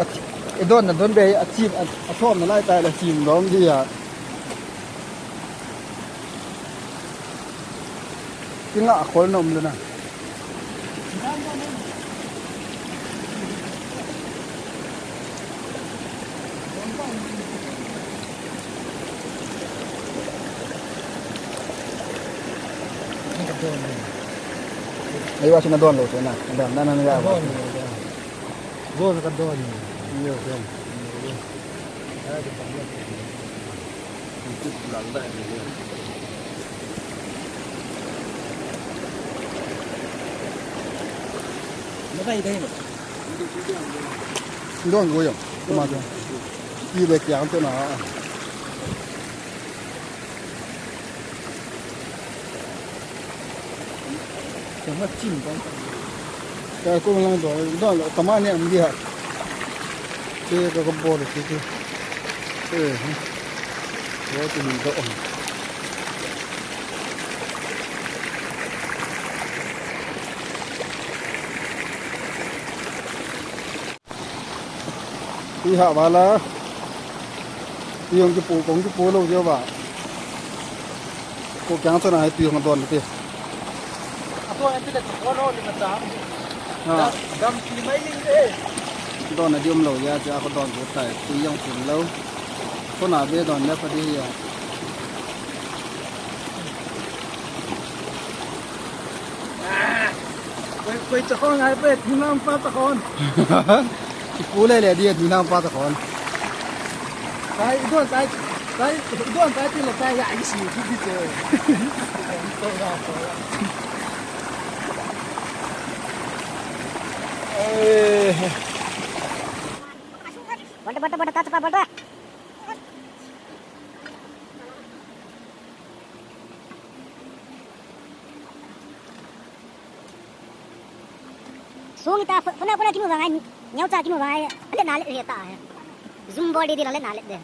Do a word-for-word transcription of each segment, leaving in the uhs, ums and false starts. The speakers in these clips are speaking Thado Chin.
A thi-, i don na don be, a thim, a, a thom na lai tai la thim dom di a. Kinga a khol na um le na. Ei, wa chu na don lou chu na. Don, na, na, na, na. Don, don. Don ka don. Yo, don. Don go yo. Kuma don. Ibe kiang te na. Ka ko lang don, don, tama ni am dia. Che ka ko bol che che. Eh. Wo tu ni do. Tui ha vala. Tui hung kipu, kong kipu lou jeh uva. Ko kiang chun a tui hung don te. A don te la ti ko lo ni ma cham. Ha. Dam, dam ti mai ling de. Don a di um lou ya, cha ko don ko tai. Tui hung sim lou. Ko na be don le pa di ya. Koi, koi chakon ngai pe, thinam pa chakon. Kipu le le di, thinam pa chakon. Sai, i don sai, sai, i don sai, tin le sai, ya, i si, i si, i si. Eh. Bolta, bolta, bolta, tapa, bolta. Sung ita, fana, fana kinu vangai, nyau cha kinu vangai, le na le ta. Zoom bol di di le na le de.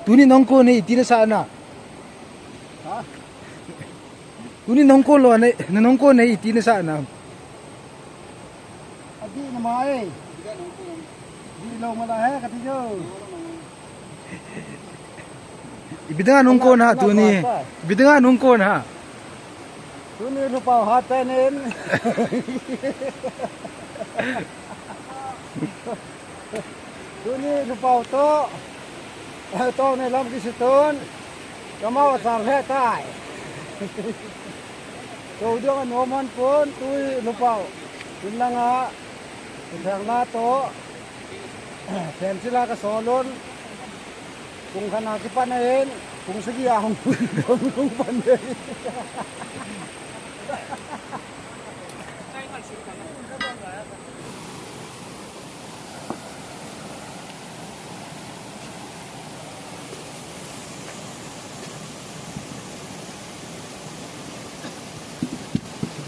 Tuni nong ko nei iti nasah na. Ha? Tuni nong ko lo nei, nong ko nei iti nasah na. Adi na mai. Di lo mala he kati jo. Ipi dinga nung kon ha tuni. Ipi dinga nung kon ha. Tuni lupau hat pen in. Tuni lupau to. To ne lam kisutun. Kamau sang he tai. Kou ding a nom hon pon, tui lupau. Tun langa, tun thang la to. Fen sila ka solun. Kung khat na kipan a in, kung sagi a hung, hung, hung pan in.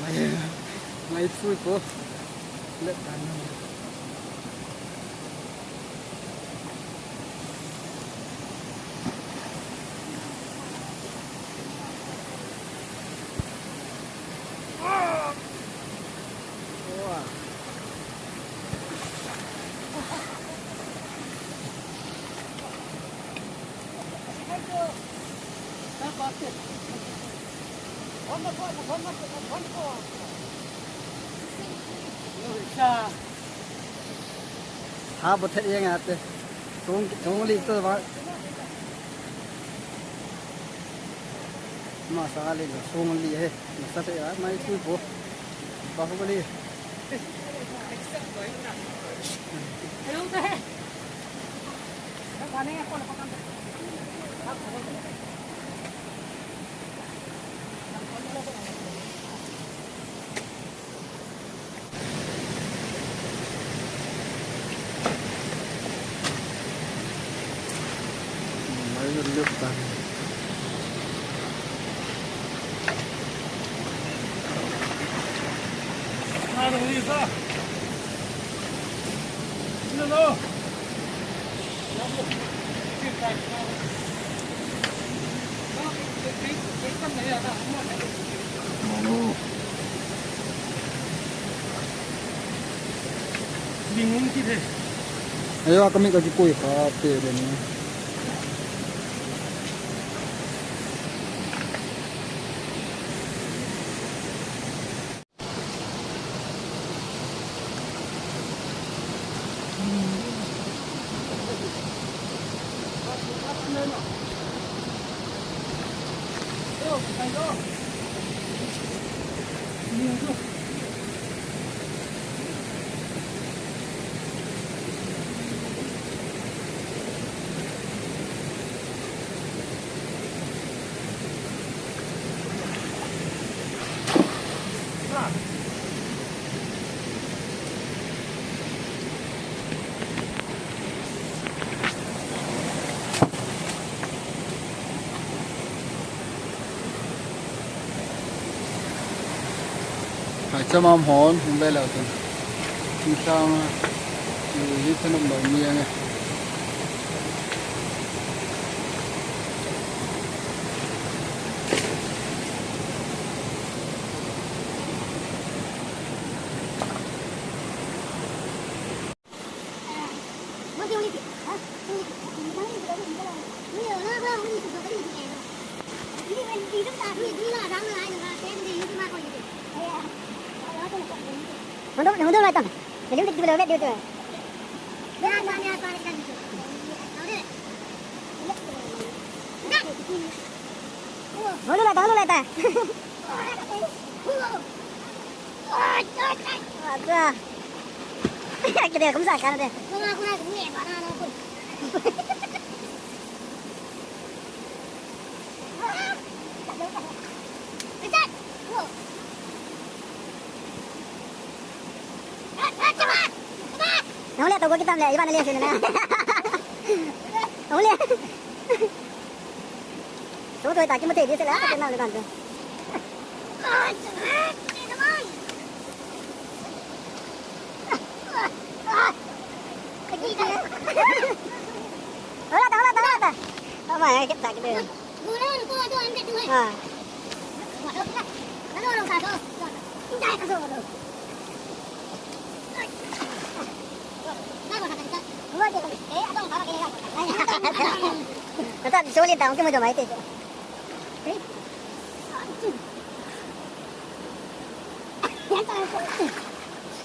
Mai, mai sui ko. Let tan. Ha, bo thet yeng ate. Tung, tung li to ba. Ma sa li lo, tung li he. Ma sa te ya, mai tu bo. Bahubali. Ayo, kami ka kikoi ka pe le ni. Hai, chama hon, hung le lau tun. Hung sang, hi, hi thanop lo mi ang e. Nung dum, nung dum lai tam. Nung dum, nung dum lai tam. Nung dum lai tam, nung dum lai tam. Acha. Kede kum sa kana de. Nahole to go kitam le, iban le sene na. Nahole. So to ta ki mo te di se la, ka na le ban to. Hola ta, hola ta, hola ta. Tama ya, kita kita. Ah. Kata, suli ta, kimo jomai te.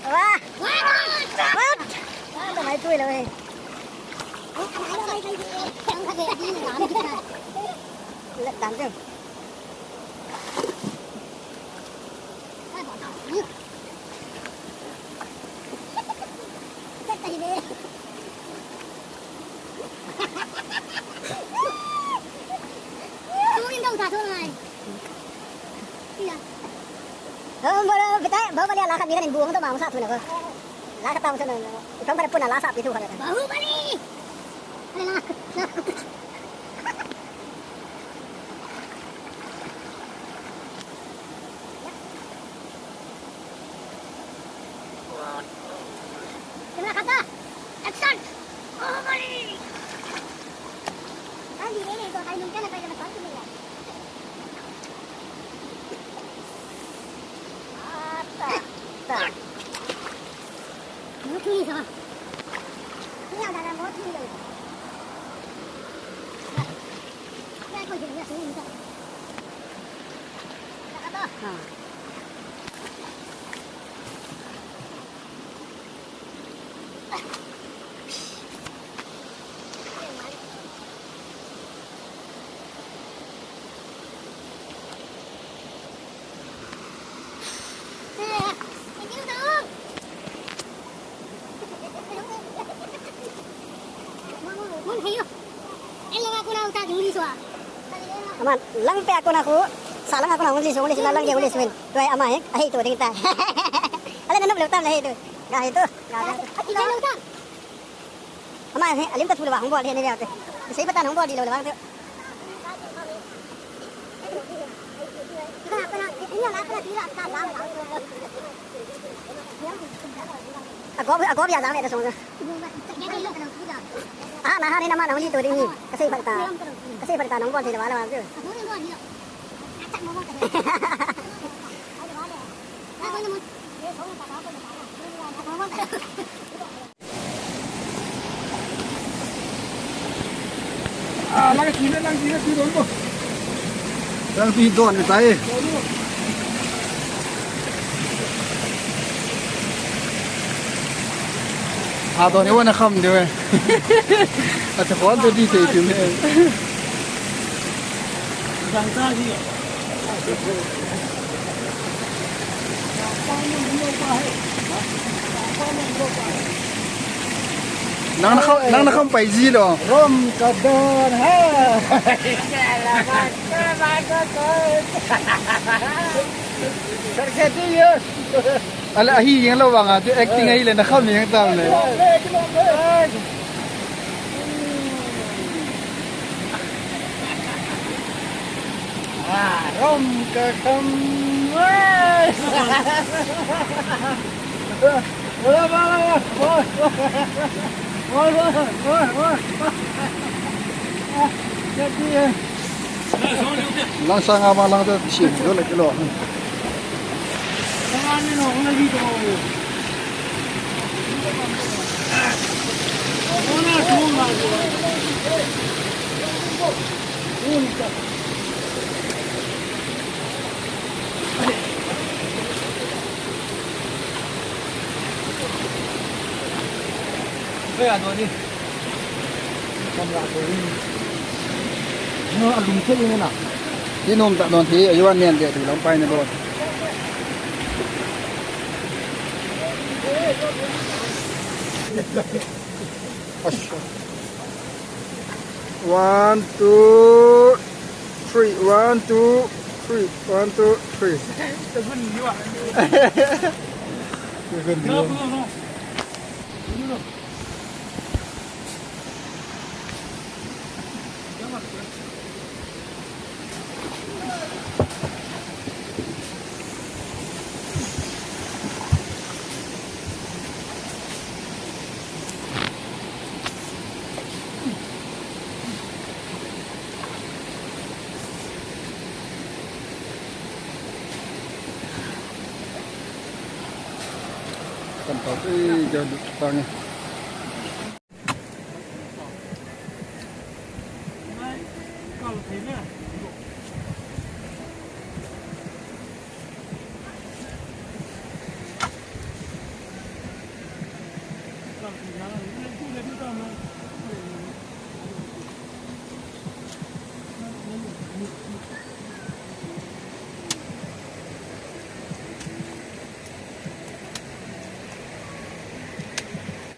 Wah. Wah. Kata, mai tui lo, eh. Let down, too. Bahubali, betai, Bahubali la khat ni kan in bu ang to ma sa thu na ko. La khat ta sa na. Itong pare puna la sa pi thu khat. Bahubali. Ala la. Camera kata. Action. Bahubali. Kan di ni ko kai nung kan kai na sa ni ya. Ata. Ta. Mo thuni sa. Ni ya da mo thuni lo. Ya ko ni ya thuni ni. Ha. Aman, lang pe a kona khu, sa lang a kona khu, li so, li so, lang ke, li so. Tua ama hi, ahi to ding ta. Ale na nop lo tam le hi to. Ga hi to, ga hi to. Ama hi, alim ta thu le wa hung bol hi ni le te. Sei pa ta hung bol di lo le wa te. Ago, ago bia jang le ta song. Ah, na ha ni na ma na li to ding ni. Ka sei pa ta. Ka sei pa ta nong bol sei le wa le wa te. Ah, lang kile, lang kile, ti don bo. Lang ti don ni tai. Ah, don ni wa na kham de we. A te khon to di te ti me. Dang ta hi. Nang na kham, nang na kham pai ji lo. Rom ka don ha. Sir, ke ti yo. Ala, ahi jeng lou vang a, tu acting ahi le na kham jeng tam le. Ah, rom ka kham. Lang sang ama lang ta sim do le kilo. Ve a don ni. Kam la ko ni. No, a lum thei ni na. Ti nom ta don hi, a yuan nen de tu lam pai na don. One, two, three. One, two, three. One, two, three. Kan tau, eh, jauh dulu tang ni.